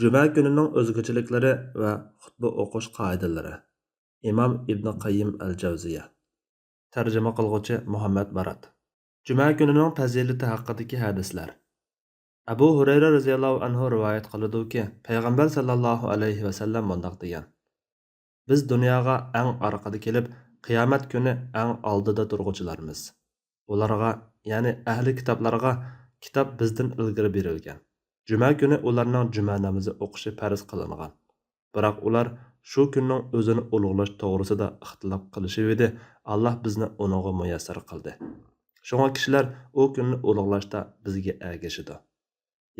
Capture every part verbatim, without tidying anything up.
جۈمە كۈنىنىڭ ئۆزگىچىلىكلىرى ۋە خۇتبە ئوقۇش قائىدىلىرى. ئىمام ئىبن قەييىم ئەل جەۋزىيە. تەرجىمە قىلغۇچى مۇھەممەد بارات. جۈمە كۈنىنىڭ پەزىلىتى ھەققىدىكى ھەدىسلەر. ئەبۇ ھۇرەيرە رەزىياللاھۇ ئەنھۇ رىۋايەت قىلىدۇكى، پەيغەمبەر سەللەللاھۇ ئەلەيھى ۋەسەللەم مۇنداق دېگەن: بىز دۇنياغا ئەڭ ئارقىدا كېلىپ، قىيامەت كۈنى ئەڭ ئالدىدا تۇرغۇچىلارمىز. ئۇلارغا، يەنى ئەھلى كىتابلارغا، كىتاب بىزدىن ئىلگىرى بېرىلگەن. جۈمە كۈنى ئۇلارنىڭ جۈمە نامىزى ئوقۇشى پەرز قىلىنغان. بىراق ئۇلار شۇ كۈننىڭ ئۆزىنى ئۇلۇغلاش توغرىسىدا ئىختىلاپ قىلىشىۋىدى، ئاللاھ بىزنى ئۇنىڭغا مۇيەسسەر قىلدى. شۇڭا كىشىلەر ئۇ كۈننى ئۇلۇغلاشتا بىزگە ئەگىشىدۇ.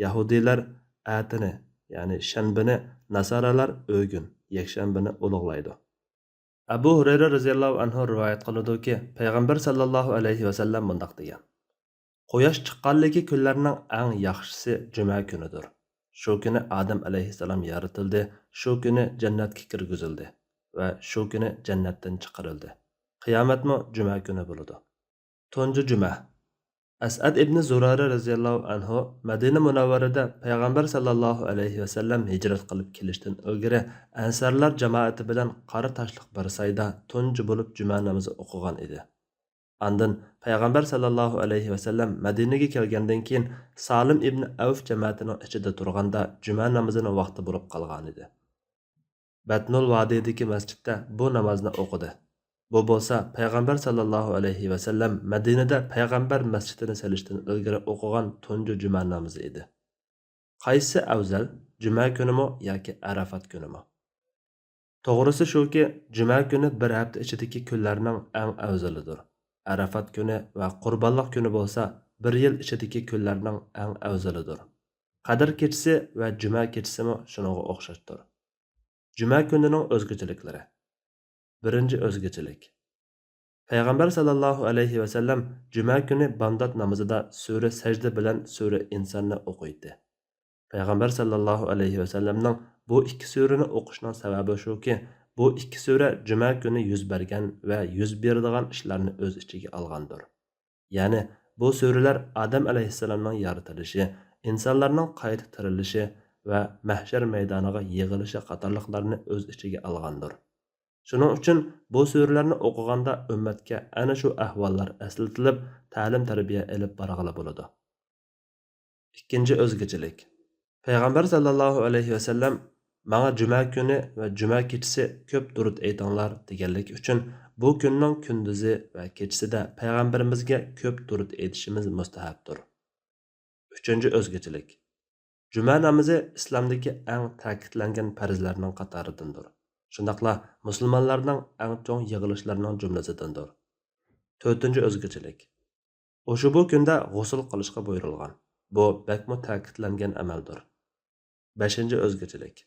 يەھۇدىيلار ئەتىنى، يەنى شەنبىنى، ناسارالار ئۆگۈن، يەكشەنبىنى ئۇلۇغلايدۇ. ئەبۇ ھۇرەيرە رەزىياللاھۇ ئەنھۇ رىۋايەت قىلىدۇكى، پەيغەمبەر سەللەللاھۇ ئەلەيھى ۋەسەللەم مۇنداق دېگەن: قۇياش چىققانلىكى كۈنلەرنىڭ ئەڭ ياخشىسى جۈمە كۈنىدۇر. شۇ كۈنى ئادەم ئەلەيھىسسالام يارىتىلدى، شۇ كۈنى جەننەتكە كىرگۈزۈلدى ۋە شۇ كۈنى جەننەتتىن چىقىرىلدى. قىيامەتمۇ جۈمە كۈنى بولىدۇ. تۇنجى جۈمە. ئەسئەد ئىبنى زۇرارە رەزىياللاھۇ ئەنھۇ مەدىنە مۇنەۋۋەرىدە پەيغەمبەر سەللەللاھۇ ئەلەيھى ۋەسەللەم ھىجرەت قىلىپ كېلىشتىن ئىلگىرى ئەنسارلار جامائىتى بىلەن قارا تاشلىق بىر سايدا تۇنجى بولۇپ جۈمە نامىزى ئوقۇغان ئىدى. ئاندىن پەيغەمبەر سەللەللاھۇ ئەلەيھى ۋەسەللەم مەدىنىگە كەلگەندىن كېيىن، سالىم ئىبنى ئەۋف جەمەتىنىڭ ئىچىدە تۇرغاندا جۈمە نامىزىنىڭ ۋاقتى بولۇپ قالغانىدى. بەتنۇل ۋادىدىكى مەسچىتتە بۇ نامازنى ئوقۇدى. بۇ بولسا پەيغەمبەر سەللەللاھۇ ئەلەيھى ۋەسەللەم مەدىنىدە پەيغەمبەر مەسچىتىنى سېلىشتىن ئىلگىرى ئوقۇغان تۇنجى جۈمە نامىزى ئىدى. قايسىسى ئەۋزەل، جۈمە كۈنىمۇ ياكى ئەرەفات كۈنىمۇ؟ توغرىسى شۇكى، جۈمە كۈنى بىر ھەپتە ئىچىدىكى كۈنلەرنىڭ ئەڭ ئەۋزىلىدۇر. ئەرەفات كۈنى ۋە قۇربانلىق كۈنى بولسا بىر يىل ئىچىدىكى كۈنلەرنىڭ ئەڭ ئەۋزىلىدۇر. قەدىر كېچىسى ۋە جۈمە كېچىسىمۇ شۇنىڭغا ئوخشاشتۇر. جۈمە كۈنىنىڭ ئۆزگىچىلىكلىرى. بىرىنچى ئۆزگىچىلىك. پەيغەمبەر سەللەللاھۇ ئەلەيھى ۋەسەللەم جۈمە كۈنى بامدات نامىزىدا سۈرە سەجدە بىلەن سۈرە ئىنساننى ئوقۇيتتى. پەيغەمبەر سەللەللاھۇ ئەلەيھى ۋەسەللەمنىڭ بۇ ئىككى سۈرىنى ئوقۇشىنىڭ سەۋەبى شۇكى، بۇ ئىككى سۈرە جۈمە كۈنى يۈز بەرگەن ۋە يۈز بېرىدىغان ئىشلارنى ئۆز ئىچىگە ئالغاندۇر. يەنى بۇ سۈرىلەر ئادەم ئەلەيھىسسالامنىڭ يارىتىلىشى، ئىنسانلارنىڭ قايتا تىرىلىشى ۋە مەھشەر مەيدانىغا يىغىلىشى قاتارلىقلارنى ئۆز ئىچىگە ئالغاندۇر. شۇنىڭ ئۈچۈن بۇ سۈرىلەرنى ئوقۇغاندا ئۈممەتكە ئەنە شۇ ئەھۋاللار ئەسلىتىلىپ، تەلىم-تەربىيە ئېلىپ بارغىلى بولىدۇ. ئىككىنچى ئۆزگىچىلىك. پەيغەمبەر سەللەللاھۇ ئەلەيھى ۋەسەللەم، «ماڭا جۈمە كۈنى ۋە جۈمە كېچىسى كۆپ دۇرۇت ئېيتىڭلار» دېگەنلىكى ئۈچۈن، بۇ كۈننىڭ كۈندۈزى ۋە كېچىسىدە پەيغەمبىرىمىزگە كۆپ دۇرۇت ئېيتىشىمىز مۇستەھەبتۇر. ئۈچىنچى ئۆزگىچىلىك. جۈمە نامىزى ئىسلامدىكى ئەڭ تەكىتلەنگەن پەرزلەرنىڭ قاتارىدىندۇر. شۇنداقلا مۇسۇلمانلارنىڭ ئەڭ چوڭ يىغىلىشلىرىنىڭ جۈملىسىدىندۇر. تۆتىنچى ئۆزگىچىلىك. ئۇشبۇ كۈندە غۇسۇل قىلىشقا بۇيرۇلغان. بۇ بەكمۇ تەكىتلەنگەن ئەمەلدۇر. بەشىنچى ئۆزگىچىلىك.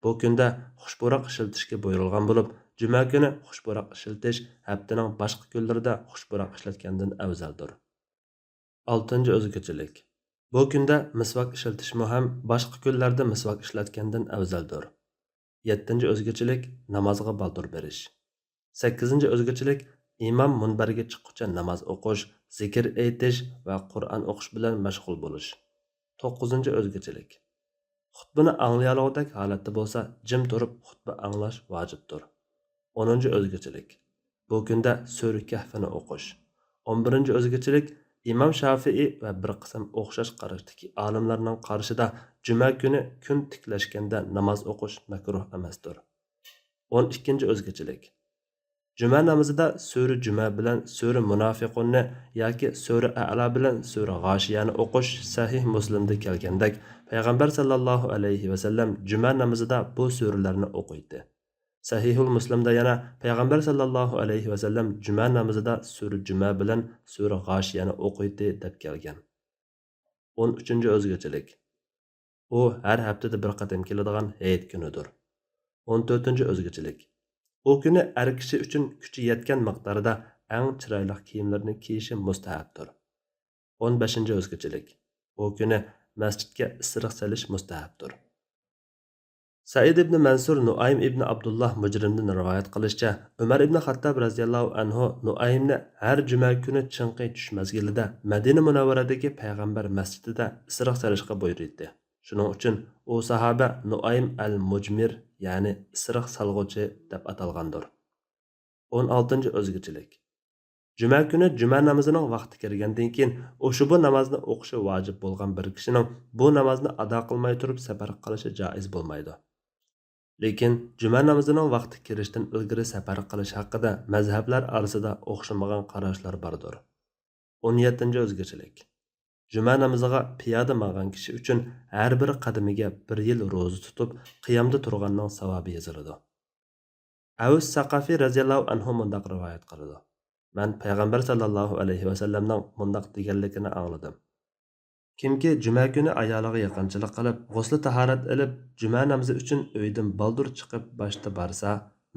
بۇ كۈندە خۇش پۇراق ئىشلىتىشكە بۇيرۇلغان بولۇپ، جۈمە كۈنى خۇش پۇراق ئىشلىتىش ھەپتىنىڭ باشقا كۈنلىرىدە خۇش پۇراق ئىشلەتكەندىن ئەۋزەلدۇر. ئالتىنچى ئۆزگىچىلىك. بۇ كۈندە مىسۋاك ئىشلىتىشمۇ ھەم باشقا كۈنلەردە مىسۋاك ئىشلەتكەندىن ئەۋزەلدۇر. يەتتىنچى ئۆزگىچىلىك، نامازغا بالدۇر بېرىش. سەككىزىنچى ئۆزگىچىلىك، ئىمام مۇنبەرگە چىققۇچە ناماز ئوقۇش، زىكىر ئېيتىش ۋە قۇرئان ئوقۇش بىلەن مەشغۇل بولۇش. توققۇزىنچى ئۆزگىچىلىك، خۇتبىنى ئاڭلىيالىغۇدەك ھالەتتە بولسا، جىم تۇرۇپ خۇتبە ئاڭلاش ۋاجىپتۇر. ئونىنچى ئۆزگىچىلىك، بۇ كۈندە سۈرە كەھفىنى ئوقۇش. ئون بىرىنچى ئۆزگىچىلىك، ئىمام شافىئى ۋە بىر قىسىم ئوخشاش قاراشتىكى ئالىملارنىڭ قارىشىدا جۈمە كۈنى كۈن تىكلەشكەندە ناماز ئوقۇش مەكرۇھ ئەمەستۇر. ئون ئىككىنچى ئۆزگىچىلىك، جۈمە نامىزىدا سۈرە جۈمە بىلەن سۈرە مۇنافىقۇننى ياكى سۈرە ئەئلا بىلەن سۈرە غاشىيەنى ئوقۇش سەھىھ مۇسلىمدا كەلگەندەك، پەيغەمبەر سەللەللاھۇ ئەلەيھى ۋەسەللەم جۈمە نامىزىدا بۇ سۈرىلەرنى ئوقۇيتتى. سەھىھۇل مۇسلىمدا يەنە پەيغەمبەر سەللەللاھۇ ئەلەيھى ۋەسەللەم جۈمە نامىزىدا سۈرە جۈمە بىلەن سۈرە غاشىيەنى ئوقۇيتتى دەپ كەلگەن. ئون ئۈچىنچى ئۆزگىچىلىك. ئۇ ھەر ھەپتىدە بىر قېتىم كېلىدىغان ھېيت كۈنىدۇر. ئون تۆتىنچى ئۆزگىچىلىك. ئۇ كۈنى ئەر كىشى ئۈچۈن كۈچى يەتكەن مىقداردا ئەڭ چىرايلىق كىيىملىرىنى كىيىشى مۇستەھەپتۇر. ئون بەشىنچى ئۆزگىچىلىك. ئۇ كۈنى مەسچىتكە ئىسرىق سېلىش مۇستەھەپتۇر. سەئىد ئىبنى مەنسۇر نۇئايم ئىبنى ئابدۇللا مۇجرىمدىن رىۋايەت قىلىشىچە، ئۆمەر ئىبنى خاتتاب رەزىياللاھۇ ئەنھۇ نۇئايمنى ھەر جۈمە كۈنى چىڭقى چۈش مەزگىلىدە مەدىنە مۇنەۋۋەرەدىكى پەيغەمبەر مەسچىتىدە ئىسرىق سېلىشقا بۇيرۇيتتى. شۇنىڭ ئۈچۈن ئۇ ساھابە نۇئەيم ئەل مۇجمىر، يەنى ئىسرىق سالغۇچى دەپ ئاتالغاندۇر. ئون ئالتىنچى ئۆزگىچىلىك. جۈمە كۈنى جۈمە نامىزىنىڭ ۋاقتى كىرگەندىن كېيىن ئۇشبۇ نامازنى ئوقۇشى ۋاجىپ بولغان بىر كىشىنىڭ بۇ نامازنى ئادا قىلماي تۇرۇپ سەپەر قىلىشى جائىز بولمايدۇ. لېكىن جۈمە نامىزىنىڭ ۋاقتى كىرىشتىن ئىلگىرى سەپەر قىلىش ھەققىدە مەزھەپلەر ئارىسىدا ئوخشىمىغان قاراشلار باردۇر. ئون يەتتىنچى ئۆزگىچىلىك. جۈمە نامىزىغا پىيادە ماڭغان كىشى ئۈچۈن ھەر بىر قەدىمىگە بىر يىل روزا تۇتۇپ، قىيامدا تۇرغاننىڭ ساۋابى يېزىلىدۇ. ئەۋس سەقەفى رەزىياللاھۇ ئەنھۇ مۇنداق رىۋايەت قىلىدۇ: مەن پەيغەمبەر ساللاللاھۇ ئەلەيھى ۋەسەللەمنىڭ مۇنداق دېگەنلىكىنى ئاڭلىدىم: كىمكى جۈمە كۈنى ئايالىغا يېقىنچىلىق قىلىپ، غۇسلى تاھارەت ئېلىپ، جۈمە نامىزى ئۈچۈن ئۆيدىن بالدۇر چىقىپ باشتا بارسا،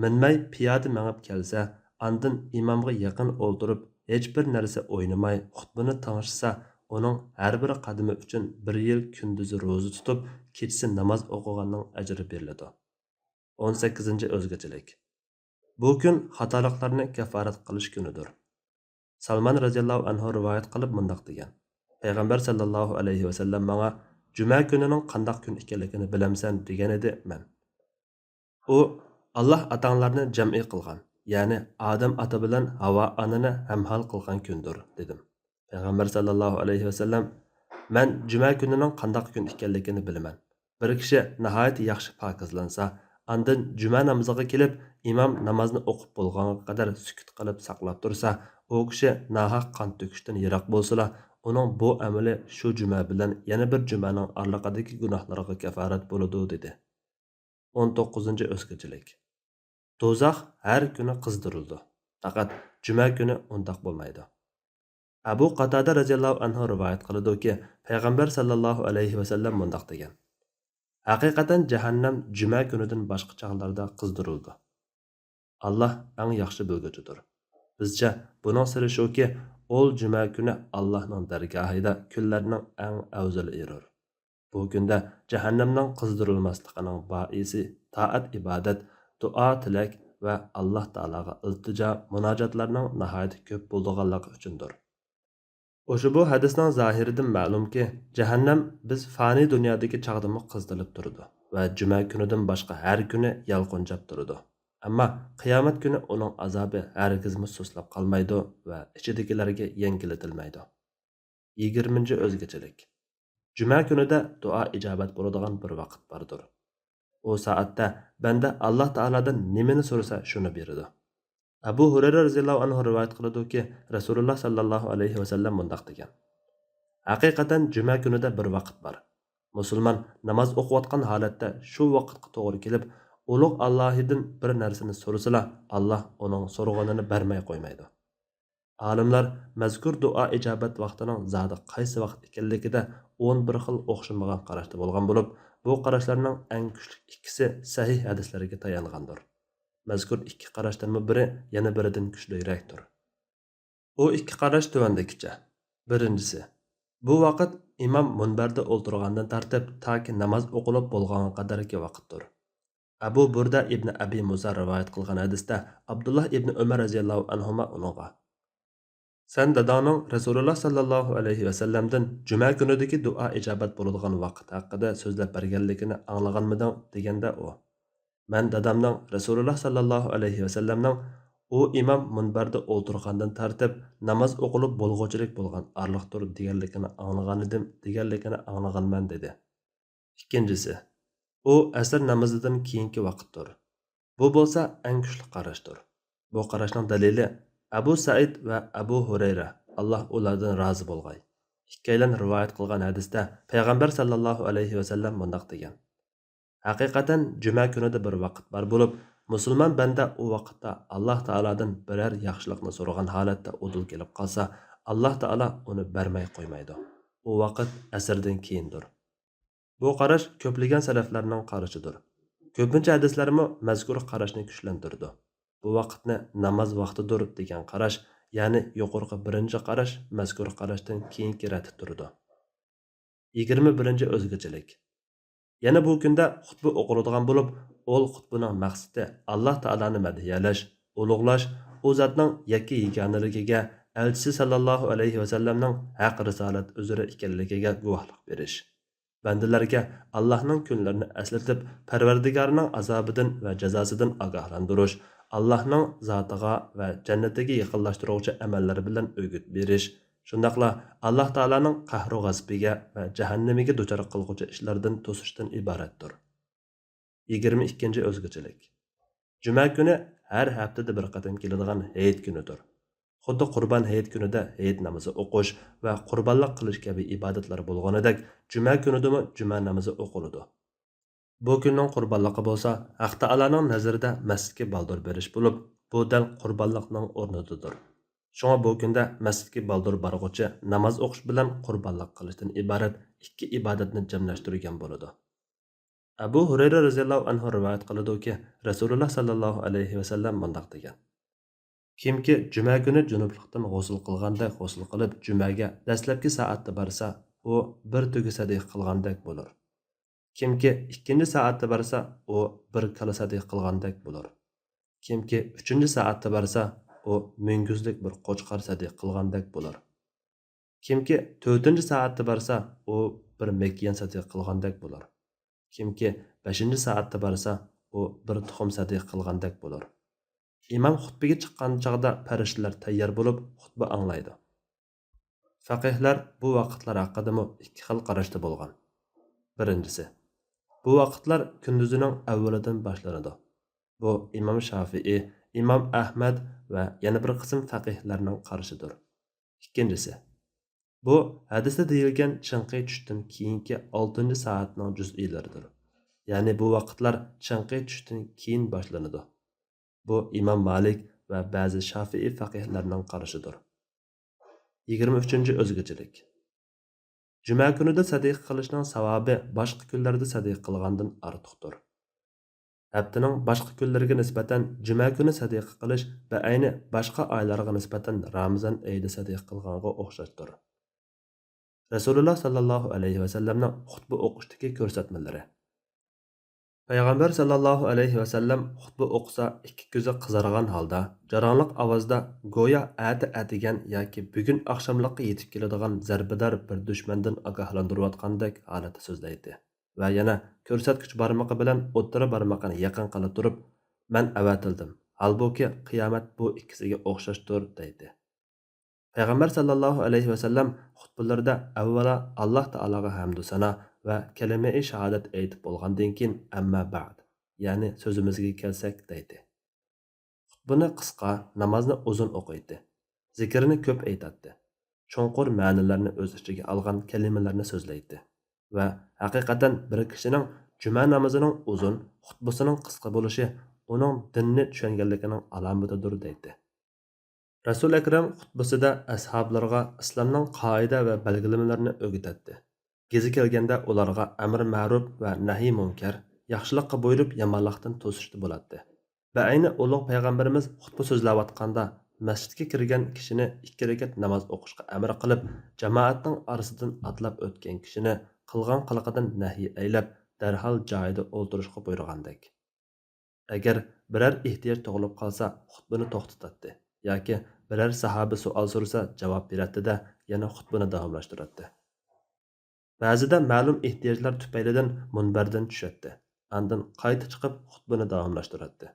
مىنمەي پىيادە مېڭىپ كەلسە، ئاندىن ئىمامغا يېقىن ئولتۇرۇپ، ھېچبىر نەرسە ئوينىماي خۇتبىنى تىڭشىسا، ئۇنىڭ ھەر بىر قەدىمى ئۈچۈن بىر يىل كۈندۈزى روزا تۇتۇپ، كېچىسى ناماز ئوقۇغاننىڭ ئەجرى بېرىلىدۇ. ئون سەككىزىنچى ئۆزگىچىلىك. بۇ كۈن خاتالىقلارنى كەففارەت قىلىش كۈنىدۇر. سالمان رەزىياللاھۇ ئەنھۇ رىۋايەت قىلىپ مۇنداق دېگەن: پەيغەمبەر ساللاللاھۇ ئەلەيھى ۋەسەللەم ماڭا، جۈمە كۈنىنىڭ قانداق كۈن ئىكەنلىكىنى بىلەمسەن؟ دېگەنىدى. مەن، ئۇ، ئاللاھ ئاتاڭلارنى جەمئىي قىلغان، يەنى ئادەم ئاتا بىلەن ھاۋا ئانىنى ھەمھال قىلغان كۈندۇر، دېدىم. پەيغەمبەر ساللاللاھۇ ئەلەيھى ۋەسەللەم، مەن جۈمە كۈنىنىڭ قانداق كۈن ئىكەنلىكىنى بىلىمەن. بىر كىشى ناھايىتى ياخشى پاكىزلانسا، ئاندىن جۈمە نامىزىغا كېلىپ، ئىمام نامازنى ئوقۇپ بولغانغا قەدەر سۈكۈت قىلىپ ساقلاپ تۇرسا، ئۇ كىشى ناھەق قان تۆكۈشتىن يىراق بولسىلا، ئۇنىڭ بۇ ئەمىلى شۇ جۈمە بىلەن يەنە بىر جۈمەنىڭ ئارىلىقىدىكى گۇناھلىرىغا كەففارەت بولىدۇ، دېدى. ئون توققۇزىنچى ئۆزگىچىلىك. دوزاخ ھەر كۈنى قىزدۇرۇلىدۇ. پەقەت جۈمە كۈنى ئۇنداق بولمايدۇ. ئەبۇ قاتادە رەزىياللاھۇ ئەنھۇ رىۋايەت قىلىدۇكى، پەيغەمبەر ساللاللاھۇ ئەلەيھى ۋەسەللەم مۇنداق دېگەن: ھەقىقەتەن جەھەننەم جۈمە كۈنىدىن باشقا چاغلاردا قىزدۇرۇلىدۇ. ئاللاھ ئەڭ ياخشى بىلگۈچىدۇر. بىزچە بۇنىڭ سىرى شۇكى، ئول جۈمە كۈنى ئاللاھنىڭ دەرگاھىدا كۈنلەرنىڭ ئەڭ ئەۋزىلى ئېرۇر. بۇ كۈندە جەھەننەمنىڭ قىزدۇرۇلماسلىقىنىڭ بائىسى تائەت-ئىبادەت، دۇئا-تىلەك ۋە ئاللاھ تائالاغا ئىلتىجا، مۇناجاتلارنىڭ ناھايىتى كۆپ بولىدىغانلىقى ئۈچۈندۇر. ئۇشبۇ ھەدىسنىڭ زاھىرىدىن مەلۇمكى، جەھەننەم بىز فانىي دۇنيادىكى چاغدىمۇ قىزىتىلىپ تۇرىدۇ ۋە جۈمە كۈنىدىن باشقا ھەر كۈنى يالقۇنجاپ تۇرىدۇ. ئەمما قىيامەت كۈنى ئۇنىڭ ئازابى ھەرگىزمۇ سۇسلاپ قالمايدۇ ۋە ئىچىدىكىلەرگە يەڭگىللىتىلمەيدۇ. يىگىرمىنچى ئۆزگىچىلىك. جۈمە كۈنىدە دۇئا ئىجابەت بولىدىغان بىر ۋاقىت باردۇر. ئۇ سائەتتە بەندە ئاللاھ تائالادىن نېمىنى سورىسا، شۇنى بېرىدۇ. ئەبۇ ھۇرەيرە رەزىياللاھۇ ئەنھۇ رىۋايەت قىلىدۇكى، رەسۇلۇللاھ ساللاللاھۇ ئەلەيھى ۋەسەللەم مۇنداق دېگەن: ھەقىقەتەن جۈمە كۈنىدە بىر ۋاقىت بار. مۇسۇلمان ناماز ئوقۇۋاتقان ھالەتتە شۇ ۋاقىتقا توغرا كېلىپ، ئۇلۇغ ئاللاھىدىن بىر نەرسىنى سورىسىلا، ئاللاھ ئۇنىڭ سورىغىنىنى بەرمەي قويمايدۇ. ئالىملار مەزكۇر دۇئا ئىجابەت ۋاقتىنىڭ زادى قايسى ۋاقىت ئىكەنلىكىدە ئون بىر خىل ئوخشىمىغان قاراشتا بولغان بولۇپ، بۇ قاراشلارنىڭ ئەڭ كۈچلۈك ئىككىسى سەھىھ ھەدىسلەرگە تايانغاندۇر. مەزكۇر ئىككى قاراشتىنمۇ بىرى يەنە بىرىدىن كۈچلۈكرەكتۇر. ئۇ ئىككى قاراش تۆۋەندىكىچە. بىرىنچىسى، بۇ ۋاقىت ئىمام مۇنبەردە ئولتۇرغاندىن تارتىپ تاكى ناماز ئوقۇلۇپ بولغانغا قەدەركى ۋاقىتتۇر. ئەبۇ بۇردە ئىبنى ئەبى مۇسا رىۋايەت قىلغان ھەدىستە ئابدۇللا ئىبنى ئۆمەر رەزىياللاھۇ ئەنھۇما ئۇنىڭغا، سەن داداڭنىڭ رەسۇلۇللا ساللاللاھۇ ئەلەيھى ۋەسەللەمدىن جۈمە كۈنىدىكى دۇئا ئىجابەت بولىدىغان ۋاقىت ھەققىدە سۆزلەپ بەرگەنلىكىنى ئاڭلىغانمىدىڭ؟ دېگەندە ئۇ، مەن دادامنىڭ رەسۇلۇللا ساللاللاھۇ ئەلەيھى ۋەسەللەمنىڭ ئۇ ئىمام مۇنبەردە ئولتۇرغاندىن تارتىپ ناماز ئوقۇلۇپ بولغۇچىلىك بولغان ئارىلىقتۇر دېگەنلىكىنى ئاڭلىغانىدىم، دېگەنلىكىنى ئاڭلىغانمەن، دېدى. ئىككىنچىسى، ئۇ ئەسىر نامىزىدىن كېيىنكى ۋاقىتتۇر. بۇ بولسا ئەڭ كۈچلۈك قاراشتۇر. بۇ قاراشنىڭ دەلىلى ئەبۇ سەئىد ۋە ئەبۇ ھۇرەيرە، ئاللاھ ئۇلاردىن رازى بولغاي، ئىككىيلەن رىۋايەت قىلغان ھەدىستە پەيغەمبەر ساللاللاھۇ ئەلەيھى ۋەسەللەم مۇنداق دېگەن: ھەقىقەتەن جۈمە كۈنىدە بىر ۋاقىت بار بولۇپ، مۇسۇلمان بەندە ئۇ ۋاقىتتا ئاللاھ تائالادىن بىرەر ياخشىلىقنى سورىغان ھالەتتە ئۇدۇل كېلىپ قالسا، ئاللاھ تائالا ئۇنى بەرمەي قويمايدۇ. ئۇ ۋاقىت ئەسىردىن كېيىندۇر. بۇ قاراش كۆپلىگەن سەلەفلەرنىڭ قارىشىدۇر. كۆپىنچە ھەدىسلەرمۇ مەزكۇر قاراشنى كۈچلەندۈرىدۇ. بۇ ۋاقىتنى ناماز ۋاقتىدۇر دېگەن قاراش، يەنى يۇقىرىقى بىرىنچى قاراش مەزكۇر قاراشتىن كېيىنكى رەتتە تۇرىدۇ. يىگىرمە بىرىنچى ئۆزگىچىلىك. يەنە بۇ كۈندە خۇتبە ئوقۇلىدىغان بولۇپ، ئۇل خۇتبىنىڭ مەقسىتى ئاللاھ تائالانى مەدھىيەلەش، ئۇلۇغلاش، ئۇ زاتنىڭ يەككە يېگانىلىكىگە، ئەلچىسى ساللاللاھۇ ئەلەيھى ۋەسەللەمنىڭ ھەق رىسالەت ئۈزرە ئىكەنلىكىگە گۇۋاھلىق بېرىش. بەندىلەرگە ئاللاھنىڭ كۈنلىرىنى ئەسلىتىپ، پەرۋەردىگارنىڭ ئازابىدىن ۋە جازاسىدىن ئاگاھلاندۇرۇش، ئاللاھنىڭ زاتىغا ۋە جەننىتىگە يېقىنلاشتۇرغۇچى ئەمەللەر بىلەن ئۆگۈت بېرىش، شۇنداقلا ئاللاھ تائالانىڭ قەھرۇ غەزىپىگە ۋە جەھەننىمىگە دۇچار قىلغۇچى ئىشلاردىن توسۇشتىن ئىبارەتتۇر. يىگىرمە ئىككىنچى ئۆزگىچىلىك. جۈمە كۈنى ھەر ھەپتىدە بىر قېتىم كېلىدىغان ھېيت كۈنىدۇر. خۇددى قۇربان ھېيت كۈنىدە ھېيت نامىزى ئوقۇش ۋە قۇربانلىق قىلىش كەبى ئىبادەتلەر بولغىنىدەك، جۈمە كۈنىدىمۇ جۈمە نامىزى ئوقۇلىدۇ. بۇ كۈننىڭ قۇربانلىقى بولسا ھەق تائالانىڭ نەزىرىدە مەسچىتكە بالدۇر بېرىش بولۇپ، بۇ دەل قۇربانلىقنىڭ ئورنىدىدۇر. شۇڭا بۇ كۈندە مەسچىتكە بالدۇر بارغۇچى ناماز ئوقۇش بىلەن قۇربانلىق قىلىشتىن ئىبارەت ئىككى ئىبادەتنى جەملەشتۈرگەن بولىدۇ. ئەبۇ ھۇرەيرە رەزىياللاھۇ ئەنھۇ رىۋايەت قىلىدۇكى، رەسۇلۇللا ساللاللاھۇ ئەلەيھى ۋەسەللەم مۇنداق دېگەن: كىمكى جۈمە كۈنى جۇنۇپلۇقتىن غۇسۇل قىلغاندەك غۇسۇل قىلىپ، جۈمەگە دەسلەپكى سائەتتە بارسا، ئۇ بىر تۆگە سەدىقە قىلغاندەك بولۇر. كىمكى ئىككىنچى سائەتتە بارسا، ئۇ بىر كالا سەدىقە قىلغاندەك بولۇر. كىمكى ئۈچىنچى سائەتتە بارسا، ئۇ مۈڭگۈزلۈك بىر قوچقار سەدىقە قىلغاندەك بولۇر. كىمكى تۆتىنچى سائەتتە بارسا، ئۇ بىر مەكيەن سەدىقە قىلغاندەك بولۇر. كىمكى بەشىنچى سائەتتە بارسا، ئۇ بىر تۇخۇم سەدىقە قىلغاندەك بولۇر. ئىمام خۇتبىگە چىققان چاغدا پەرىشتىلەر تەييار بولۇپ، خۇتبە ئاڭلايدۇ. فەقىھلەر بۇ ۋاقىتلار ھەققىدىمۇ ئىككى خىل قاراشتا بولغان. بىرىنچىسى، بۇ ۋاقىتلار كۈندۈزىنىڭ ئەۋۋىلىدىن باشلىنىدۇ. بۇ ئىمام شافىئى، ئىمام ئەھمەد ۋە يەنە بىر قىسىم فەقىھلەرنىڭ قارىشىدۇر. ئىككىنچىسى، بۇ ھەدىستە دېيىلگەن چىڭقى چۈشتىن كېيىنكى ئالتىنچى سائەتنىڭ جۈزئىيلىرىدۇر. يەنى بۇ ۋاقىتلار چىڭقى چۈشتىن كېيىن باشلىنىدۇ. بۇ ئىمام مالىك ۋە بەزى شافىئىي فەقىھلەرنىڭ قارىشىدۇر. يىگىرمە ئۈچىنچى ئۆزگىچىلىك. جۈمە كۈنىدە سەدىقە قىلىشنىڭ ساۋابى باشقا كۈنلەردە سەدىقە قىلغاندىن ئارتۇقتۇر. ھەپتىنىڭ باشقا كۈنلىرىگە نىسبەتەن جۈمە كۈنى سەدىقە قىلىش بەئەينى باشقا ئايلارغا نىسبەتەن رامىزان ئېيىدا سەدىقە قىلغانغا ئوخشاشتۇر. رەسۇلۇللا ساللاللاھۇ ئەلەيھى ۋەسەللەمنىڭ خۇتبە ئوقۇشتىكى كۆرسەتمىلىرى. پەيغەمبەر ساللاللاھۇ ئەلەيھى ۋەسەللەم خۇتبە ئوقۇسا، ئىككى كۆزى قىزارغان ھالدا، جاراڭلىق ئاۋازدا، گويا ئەتە ئەتىگەن ياكى بۈگۈن ئاخشاملىققا يېتىپ كېلىدىغان زەربىدار بىر دۈشمەندىن ئاگاھلاندۇرۇۋاتقاندەك ھالەتتە سۆزلەيتتى ۋە يەنە كۆرسەتكۈچ بارمىقى بىلەن ئوتتۇرا بارمىقىنى يېقىن قىلىپ تۇرۇپ، مەن ئەۋەتىلدىم، ھالبۇكى، قىيامەت بۇ ئىككىسىگە ئوخشاشتۇر، دەيتتى. پەيغەمبەر ساللاللاھۇ ئەلەيھى ۋەسەللەم خۇتبىلىرىدە ئەۋۋەلا ئاللاھ تائالاغا ھەمدۇ سانا ۋە كەلىمەئى شاھادەت ئېيتىپ بولغاندىن كېيىن، ئەمما بەئد، يەنى سۆزىمىزگە كەلسەك، دەيتتى. خۇتبىنى قىسقا، نامازنى ئۇزۇن ئوقۇيتتى. زىكىرنى كۆپ ئېيتاتتى. چوڭقۇر مەنىلەرنى ئۆز ئىچىگە ئالغان كەلىمىلەرنى سۆزلەيتتى. ۋە ھەقىقەتەن بىر كىشىنىڭ جۈمە نامىزىنىڭ ئۇزۇن، خۇتبىسىنىڭ قىسقا بولۇشى ئۇنىڭ دىننى چۈشەنگەنلىكىنىڭ ئالامىتىدۇر، دەيتتى. رەسۇل ئەكرەم خۇتبىسىدە ئەسھابلىرىغا ئىسلامنىڭ قائىدە ۋە بەلگىلىمىلىرىنى ئۆگىتەتتى. گېزى كەلگەندە ئۇلارغا ئەمر مەرۇپ ۋە نەھيى مۇنكەر، ياخشىلىققا بۇيرۇپ، يامانلىقتىن توسۇشتا بولاتتى. بەئەينى ئۇلۇغ پەيغەمبىرىمىز خۇتبە سۆزلەۋاتقاندا، مەسچىتكە كىرگەن كىشىنى ئىككى رەكەت ناماز ئوقۇشقا ئەمر قىلىپ، جامائەتنىڭ ئارىسىدىن ئاتلاپ ئۆتكەن كىشىنى قىلغان قىلىقىدىن نەھيى ئەيلەپ، دەرھال جايىدا ئولتۇرۇشقا بۇيرۇغاندەك. ئەگەر بىرەر ئېھتىياج تۇغۇلۇپ قالسا، خۇتبىنى توختىتاتتى ياكى بىرەر ساھابە سوئال سورىسا، جاۋاب بېرەتتى-دە، يەنە خۇتبىنى داۋاملاشتۇراتتى. بەزىدە مەلۇم ئېھتىياجلار تۈپەيلىدىن مۇنبەردىن چۈشەتتى، ئاندىن قايتا چىقىپ خۇتبىنى داۋاملاشتۇراتتى.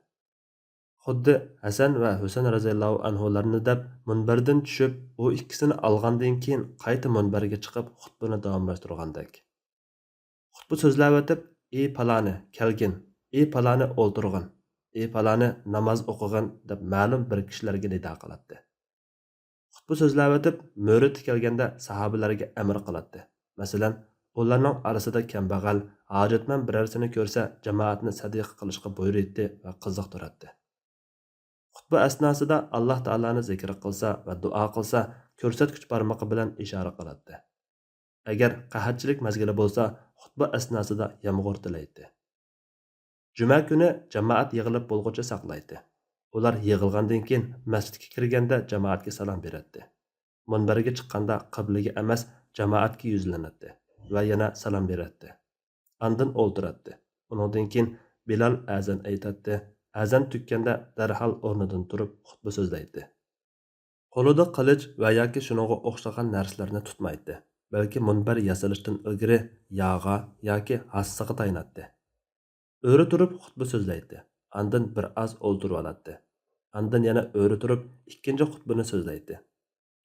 خۇددى ھەسەن ۋە ھۈسەن رەزىياللاھۇ ئەنھۇلارنى دەپ مۇنبەردىن چۈشۈپ، ئۇ ئىككىسىنى ئالغاندىن كېيىن قايتا مۇنبەرگە چىقىپ خۇتبىنى داۋاملاشتۇرغاندەك. خۇتبە سۆزلەۋېتىپ، ئى پالانى، كەلگىن، ئى پالانى، ئولتۇرغىن، ئى پالانى، ناماز ئوقۇغىن دەپ مەلۇم بىر كىشىلەرگە نىدا قىلاتتى. خۇتبە سۆزلەۋېتىپ، مۆرىتى كەلگەندە ساھابىلەرگە ئەمر قىلاتتى. مەسىلەن، ئۇلارنىڭ ئارىسىدا كەمبەغەل، ھاجەتمەن بىرەرسىنى كۆرسە، جامائەتنى سەدىقە قىلىشقا بۇيرۇيتتى ۋە قىزىقتۇراتتى. خۇتبە ئەسناسىدا ئاللاھ تائالانى زىكىر قىلسا ۋە دۇئا قىلسا، كۆرسەتكۈچ بارمىقى بىلەن ئىشارە قىلاتتى. ئەگەر قەھەتچىلىك مەزگىلى بولسا، خۇتبە ئەسناسىدا يامغۇر تىلەيتتى. جۈمە كۈنى جامائەت يىغىلىپ بولغۇچە ساقلايتتى. ئۇلار يىغىلغاندىن كېيىن، مەسچىتكە كىرگەندە جامائەتكە سالام بېرەتتى. مۇنبەرگە چىققاندا قىبلىگە ئەمەس، جامائەتكە يۈزلىنەتتى ۋە يەنە سالام بېرەتتى. ئاندىن ئولتۇراتتى. ئۇنىڭدىن كېيىن بىلال ئەزان ئېيتاتتى. ئەزان تۈگىگەندە دەرھال ئورنىدىن تۇرۇپ خۇتبە سۆزلەيتتى. قولىدا قىلىچ ۋە ياكى شۇنىڭغا ئوخشىغان نەرسىلەرنى تۇتمايتتى. بەلكى مۇنبەر ياسىلىشتىن ئىلگىرى ياغا ياكى ھاسىسىغا تايىناتتى. ئۆرە تۇرۇپ خۇتبە سۆزلەيتتى. ئاندىن بىر ئاز ئولتۇرۇۋالاتتى. ئاندىن يەنە ئۆرە تۇرۇپ ئىككىنچى خۇتبىنى سۆزلەيتتى.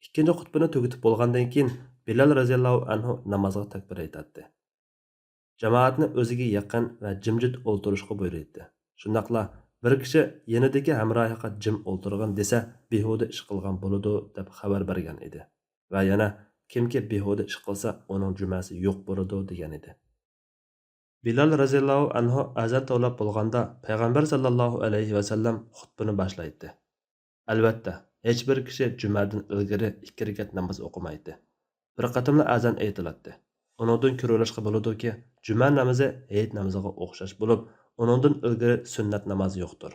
ئىككىنچى خۇتبىنى تۈگىتىپ بولغاندىن كېيىن، بىلال رەزىياللاھۇ ئەنھۇ نامازغا تەكبىر ئېيتاتتى. جامائەتنى ئۆزىگە يېقىن ۋە جىمجىت ئولتۇرۇشقا بۇيرۇيتتى. شۇنداقلا بىر كىشى يېنىدىكى ھەمراھىغا جىم ئولتۇرغىن دېسە، بىھۇدە ئىش قىلغان بولىدۇ، دەپ خەۋەر بەرگەن ئىدى. ۋە يەنە، كىمكى بىھۇدە ئىش قىلسا، ئۇنىڭ جۈمەسى يوق بولىدۇ، دېگەن ئىدى. بىلال رەزىياللاھۇ ئەنھۇ ئەزان توۋلاپ بولغاندا، پەيغەمبەر ساللاللاھۇ ئەلەيھى ۋەسەللەم خۇتبىنى باشلايتتى. ئەلۋەتتە، ھېچبىر كىشى جۈمەدىن ئىلگىرى ئىككى رەكەت ناماز ئوقۇمايتتى. بىر قېتىملا ئەزان ئېيتىلاتتى. ئۇنىڭدىن كۆرۈۋېلىشقا بولىدۇكى، جۈمە نامىزى ھېيت نامىزىغا ئوخشاش بولۇپ، ئۇنىڭدىن ئىلگىرى سۈننەت ناماز يوقتۇر.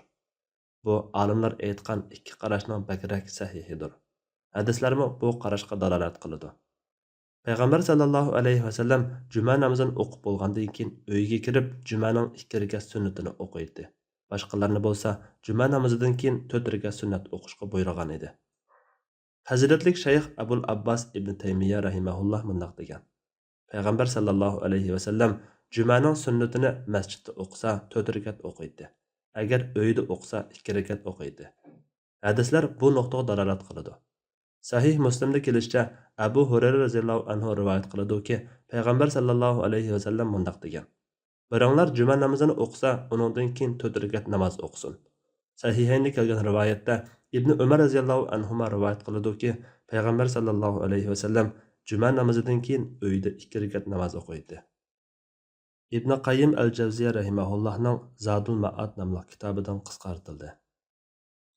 بۇ ئالىملار ئېيتقان ئىككى قاراشنىڭ بەكرەك سەھىھىدۇر. ھەدىسلەرمۇ بۇ قاراشقا دالالەت قىلىدۇ. پەيغەمبەر ساللاللاھۇ ئەلەيھى ۋەسەللەم جۈمە نامىزىنى ئوقۇپ بولغاندىن كېيىن، ئۆيىگە كىرىپ، جۈمەنىڭ ئىككى رەكەت سۈننىتىنى ئوقۇيتتى. باشقىلارنى بولسا جۈمە نامىزىدىن كېيىن تۆت رەكەت سۈننەت ئوقۇشقا بۇيرۇغان ئىدى. پەزىلەتلىك شەيخ ئەبۇل ئابباس ئىبنى تەيمىيە رەھىمەھۇللاھ مۇنداق دېگەن: پەيغەمبەر ساللاللاھۇ ئەلەيھى ۋەسەللەم جۈمەنىڭ سۈننىتىنى مەسچىتتە ئوقۇسا تۆت رەكەت ئوقۇيتتى. ئەگەر ئۆيىدە ئوقۇسا ئىككى رەكەت ئوقۇيتتى. ھەدىسلەر بۇ نۇقتىغا دالالەت قىلىدۇ. سەھىھ مۇسلىمدا كېلىشىچە، ئەبۇ ھۇرەيرە رەزىياللاھۇ ئەنھۇ رىۋايەت قىلىدۇكى، پەيغەمبەر ساللاللاھۇ ئەلەيھى ۋەسەللەم مۇنداق دېگەن: بىرىڭلار جۈمە نامىزىنى ئوقۇسا، ئۇنىڭدىن كېيىن تۆت رەكەت ناماز ئوقۇسۇن. سەھىھەيندا كەلگەن رىۋايەتتە، ئىبنى ئۆمەر رەزىياللاھۇ ئەنھۇما رىۋايەت قىلىدۇكى، پەيغەمبەر ساللاللاھۇ ئەلەيھى ۋەسەللەم جۈمە نامىزىدىن كېيىن ئۆيىدە ئىككى رەكەت ناماز ئوقۇيتتى. ئىبنى قەييىم ئەل جەۋزىيە رەھىمەھۇللاھنىڭ زادۇل مائاد ناملىق كىتابىدىن قىسقارتىلدى.